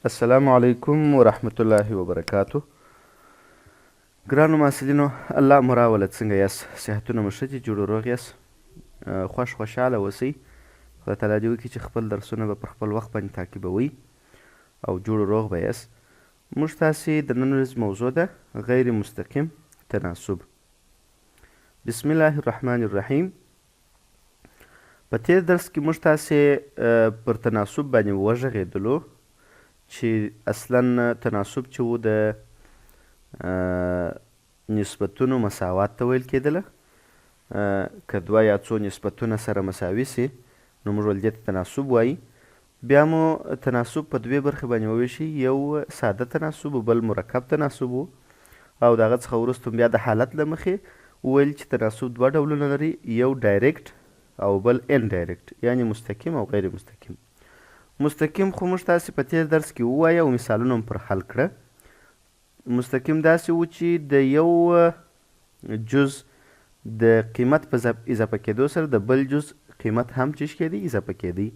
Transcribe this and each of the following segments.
السلام علیکم ورحمت الله وبرکاته ګرانو محصلینو، الله مو راوله. څنګه یاست؟ صحتونه مو ښه دي؟ جوړ روغ یاست؟ خوښ خوشحاله اوسئ. خدای تعالی دې وکړي چې خپل درسونه به پر خپل وخت باندې تعقیبوئ او جوړ روغ به یاست. موږ تاسې د نن ورځې موضوع ده غیر مستقیم تناسب. بسم الله الرحمن الرحیم. په تېر درس کې موږ تاسې پر تناسب باندې وغږېدلو چې اصلا تناسب چې و د نسبتونو مساوات ته ویل کېدله. که دوه یا څو نسبتونه سره مساوي سي نو موږ ول دې ته تناسب وایي. بیا مو تناسب په دوې برخې باندې وویشي، یو ساده تناسب و بل مرکب تناسب و، او د هغه څخه وروسته بیا د حالت له مخې وویل چې تناسب دوه ډولونه لري، یو ډایرکټ او بل انډایرکټ، یعنې مستقیم او غیر مستقیم. مستقیم خو موږ تاسې په تېر درس کې ووایه او مثالونه مو پر حل کړه. مستقیم داسې و چې د یو جز د قیمت په اضافه کېدو سره د بل جز قیمت هم چیش کېدی؟ اضافه کېدی.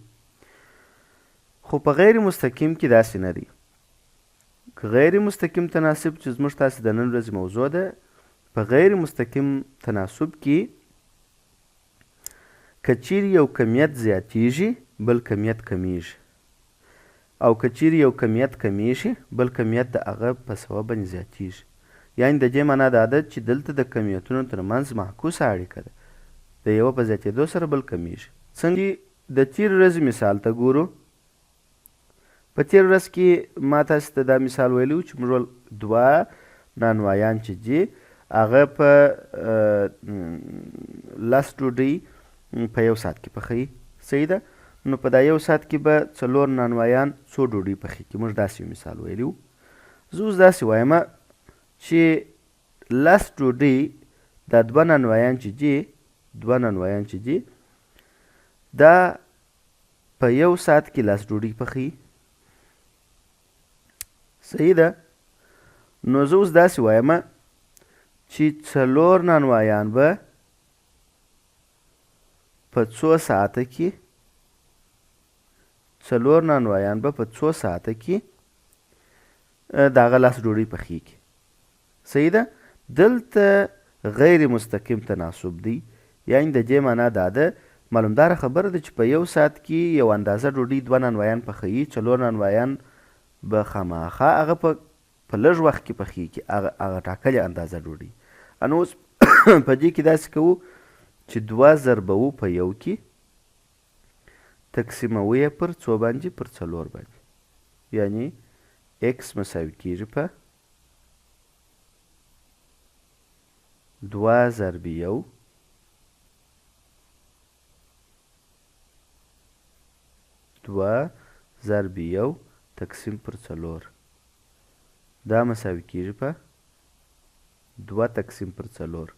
خو په غیر مستقیم کې داسې نه دی. غیر مستقیم تناسب چې زموږ تاسې د نن ورځې موضوع ده، په غیر مستقیم تناسب کې که چیرې یو کمیت زیاتیږي بل کمیت کمیږي، او که چیرې یو کمیت کمیږي بل کمیت د هغه په سبب باندې زیاتیږي. یعنې د دې معنا دا ده چې دلته د کمیتونو ترمنځ معکوسه اړیکه ده، د یوه په زیاتیدو سره بل کمیږي. څنګه د تیرې ورځې مثال ته ګورو، په تېره ورځ کې ما تاسې ته دا مثال ویلی و چې موږ دوه نانوایان چې دي هغه په لس ډوډۍ په یو ساعت کې پخوي، صحیح ده؟ نو په دا یو ساعت کې به څلور نانوایان څو ډوډۍ پخې کړي؟ موږ داسې یو مثال ویلی و. زه اوس داسې وایم چې لس ډوډۍ دا دوه نانوایان چې دي، دوه نانوایان چې دي دا په یو ساعت کې لاس ډوډۍ پخوي، صحیح ده؟ نو زه اوس داسې وایم چې څلور نانوایان به په څو ساعته کې، څلور نانوایان به په څو ساعته کې د هغه لاس ډوډۍ پخېږي، صحیح ده؟ دلته غیر مستقیم تناسب دی، یعنی د دې معنی دا ده، معلومداره خبره ده چې په یو ساعت کې یو اندازه ډوډۍ دوه نانوایان پخوي، څلور نانوایان به خامخا هغه په لږ وخت کې پخېږي هغه هغه ټاکلې اندازه ډوډۍ. نو اوس په دې کې داسې کوو چې دوه ضربوو په یو کې، تقسیموو یې پر څو باندې؟ پر څلور باندې، یعنی ایکس مساوي کېږي په دوه ضرب یو دوه ضرب یو تقسیم پر څلور، دا مساوي کېږي په دوه تقسیم پر څلور،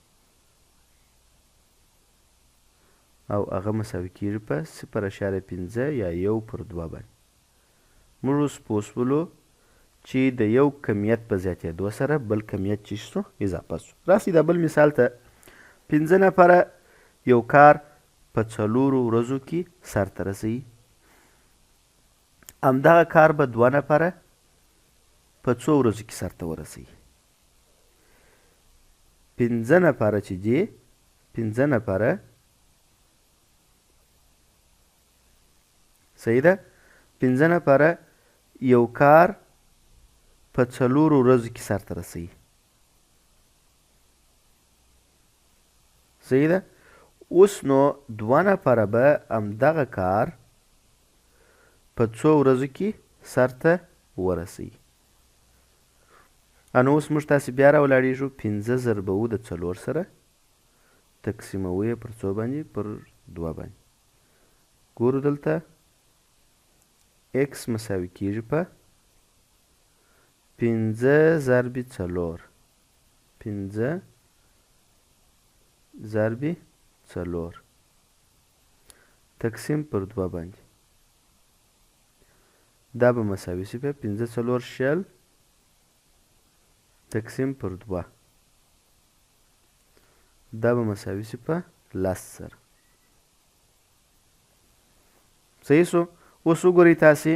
او هغه مساوي کېږي په 0.5 یا یو پر دوه باندې. موږ اوس پوه شولو چې د یو کمیت په زیاتېدو سره بل کمیت چې شو اضافه شو. راسئ دا بل مثال ته. پنځه نفره یو کار په څلورو ورځو کې سرته رسوي، همدغه کار به دوه نفره په څو ورځو کې سرته ورسوي؟ پنځه نفره چې دي، پنځه نفره، صحیح ده، پنځه نفره یو کار په څلورو ورځو کې سرته رسوي، صحیح ده؟ اوس نو دوه نفره به همدغه کار په څو ورځو کې سرته ورسوي؟ نو اوس موږ تاسې بیا راولاړېږو، پنځه ضربوو د څلور سره، تقسیموو یې پر څو باندې؟ پر دوه باندې. ګورو دلته ایکس مساوي کېږي په پنځه ضرب څلور، پنځه ضرب څلور تقسیم پر دوه باندې، دا به مساوي شي په پنځه څلور 20 تقسیم پر دوه، دا به مساوي شي په لس سره. صحیح سو؟ اوس وګورئ تاسې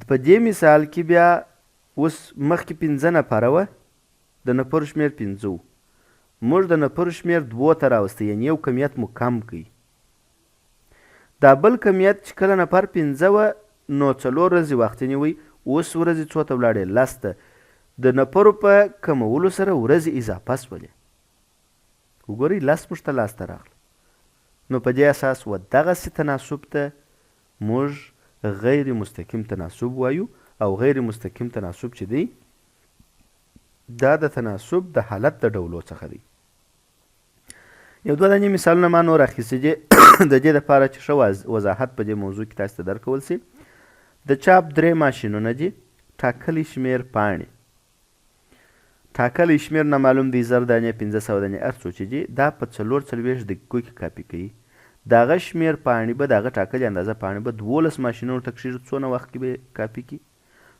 په دې مثال کې بیا اوس مخکې پنځه نفره وه، د نفرو شمېر پنځه وو، موږ د نفرو شمېر دوو ته راوستی، یعنې یو کمیت مو کم کړ. دا بل کمیت چې کله نفر پنځه وه نو څلور ورځې وخت یې نیوی، اوس ورځې څو ته ولاړې؟ لس ته. د نفرو په کمولو سره ورځې اضافه شولې. وګورئ لس موږ ته لاسته راغله. نو په دې اساس و دغسې تناسب ته موږ غیر مستقیم تناسب وایو او غیر مستقیم تناسب چې دی دا د تناسب د حالت د ډولو څخه دی. یو دوه دانې مثالونه ما نور اخیستي دي د دې لپاره چې ښه وضاحت په دې موضوع کې تاسو ته درکول سي. د چاپ درې ماشینونه دي، ټاکلی شمېر پاڼې، ټاکلی شمېر نامعلوم دی، 1000 دانې، 500 دانې، هر څو چې دي، دا په 44 دقیقو کې کاپي کوي. د هغه شمېر پاڼې به، د هغه ټاکلې اندازه پاڼې به 12 ماشینونو ته کښېږدو، څونه وخت کې به یې کاپي کړي؟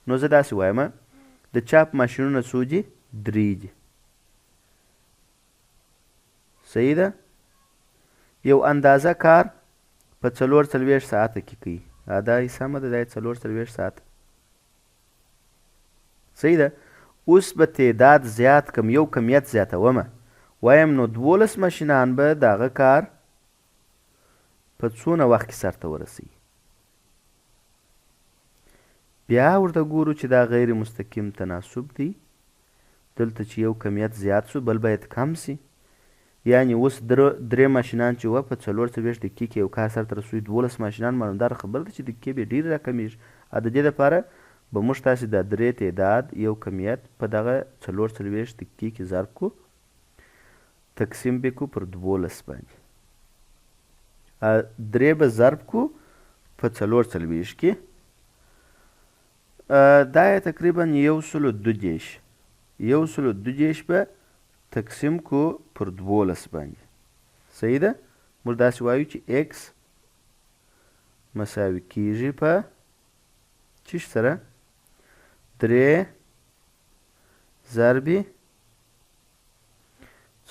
نو زه داسې وایم، د چاپ ماشینونه څو دي؟ درې دي. صحیح ده؟ یو اندازه کار په 44 ساعته کې کوي. دا یې سمه ده، دا یې 44 ساعته. صحیح ده؟ اوس به تعداد زیات کم، یو کمیت زیاتوم، وایم نو 12 ماشینان به د هغه کار په څونه وخت کې سرته ورسوي. بیا ورته ګورو چې دا غیر مستقیم تناسب دی. دلته چې یو کمیت زیات سو بل باید کم سي، یعنی اوس درې ماشینان چې وه په 44 دقیقې کې یو کار سرته رسوي، 12 ماشینان معلومداره خبره ده چې دقیقې به یې ډېرې راکمېږي. د دې لپاره به موږ تاسې دا درې تعداد یو کمیت په دغه 44 دقیقې کې ضرب کړو، تقسیم به کړو پر 12 باندې. درې به ضرب کړو په 44 کې، دا یې تقریبا 132، 132 به تقسیم کو پر 12 باندې. صحیح ده؟ موږ داسې وایو چې ایکس مساوي کیږي په چیش سره؟ درې ضرب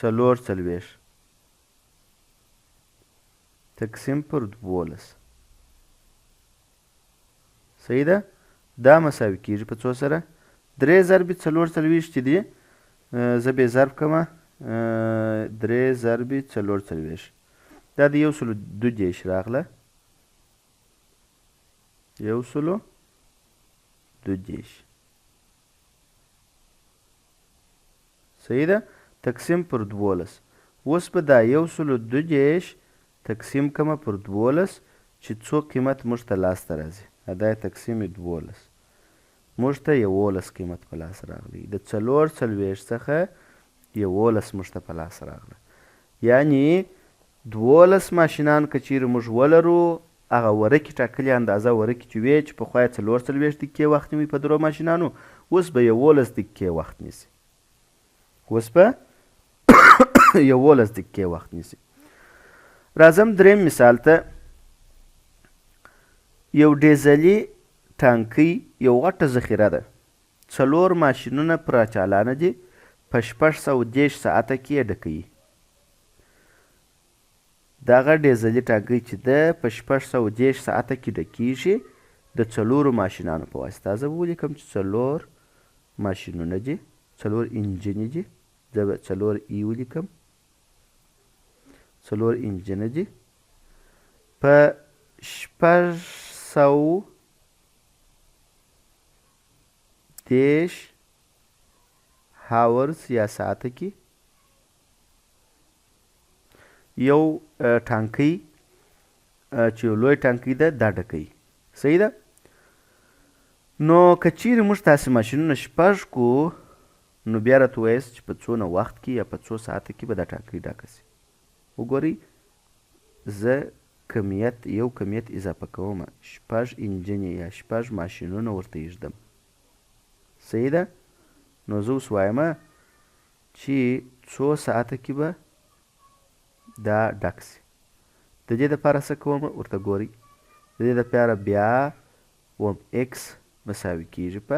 44 تقسیم پر 12. صحیح ده؟ دا مساوي کیږي په څو سره؟ درې ضرب 44 چې دي، زه به یې ضرب کړم، درې ضرب 44، دا د 132 راغله، 132. صحیح ده؟ تقسیم پر 12. اوس به دا 132 تقسیم کمه پر 12 چې څو قیمت موږ ته لاسته راځي. دا یې تقسیم 12، موږ ته 11 قیمت په لاس راغلی. د 44 څخه 11 موږ ته په لاس راغله. یعنی 12 ماشینان که چیرې موږ ولرو، هغه ورکې ټاکلې اندازه ورکې چې وې، چې پخوا یې 44 دقیقې وخت نیوی په درو ماشینانو، اوس به 11 دقیقې وخت نیسي. اوس به 11 دقیقې وخت نیسي. راځم دریم مثال ته. یو ډیزلي ټانکۍ یو غټه ذخیره ده، څلور ماشینونه پر راچالانه دي، په 630 ساعته کې یې ډکوي. دغه ډیزلي ټانکۍ چې ده په 630 ساعته کې ډکیږي د څلورو ماشینانو په واسطه. زه به ولیکم چې څلور ماشینونه دي، څلور انجنې دي، زه به څلور ای ولیکم، څلور انجنه دي په 630 هاورز یا ساعته کې یو ټانکۍ چې یو لوی ټانکۍ ده دا ډکوي. صحیح ده؟ نو که چیرې موږ تاسې ماشینونه شپږ کو، نو بیا راته ووایاست چې په څونه وخت کې یا په څو ساعته کې به دا ټانکۍ ډکه سي. وګورئ زه کمیت یو کمیت اضافه کوم، شپږ انجنې یا شپږ ماشینونه ورته ایږدم. صحیح ده؟ نو زه اوس وایم چې څو ساعته کې به دا ډک سي. د دې دپاره څه کوم ورته ګورئ، د دې دپاره بیا وم ایکس مساوي کیږي په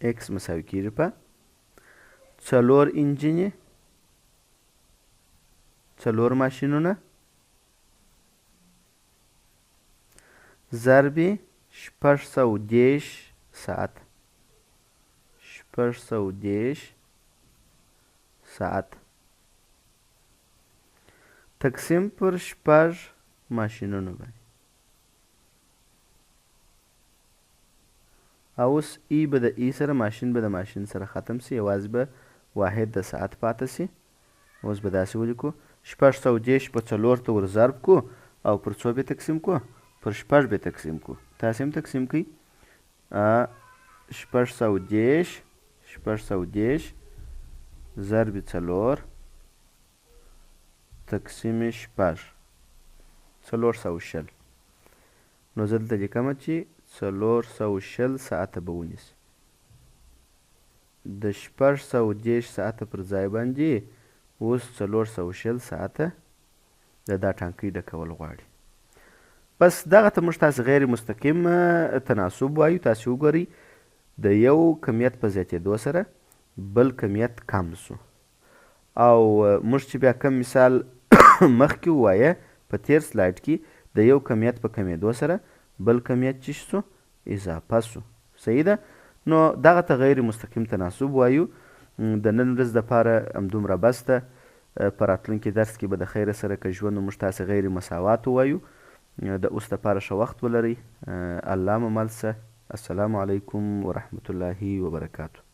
ایکس مساوي کیږي په څلور انجنې، څلور ماشینونه ضرب 630 ساعت، 630 ساعت تقسیم پر 6 ماشینونو باندې. او اوس ای به د ای سره، ماشین به د ماشین سره ختم سي، یوازې به واحد د ساعت پاته سي. اوس به داسې ولیکو، 630 په 4 ته ور ضرب کو او پر څو به تقسیم کو؟ پر 6 به تقسیم کو. تاسې هم تقسیم کړئ. 630، 630 ضرب 4 تقسیم 6، 420. نو زه دلته لیکم چې 420 ساعته به ونیسي. د 630 ساعته پر ځای باندې اوس 420 ساعته د دا ټانکۍ ډکول غواړي. بس دغه ته موږ تاسې غیر مستقیم تناسب وایو. تاسې وګورئ د یو کمیت په زیاتېدو سره بل کمیت کم سو. او موږ چې بیا کم مثال مخکې ووایه په تیر سلایډ کې، د یو کمیت په کمېدو سره بل کمیت چې سو اضافه سو. صحیح ده؟ نو دغه ته غیر مستقیم تناسب وایو. د نن ورځ دپاره همدومره بس ده. په راتلونکي درس کې به د خیره سره که ژوند موږ تاسې غیر مساوات ووایو. د اوس دپاره ښه وخت ولرئ. الله مو مل سه. السلام علیکم ورحمت الله وبرکاته.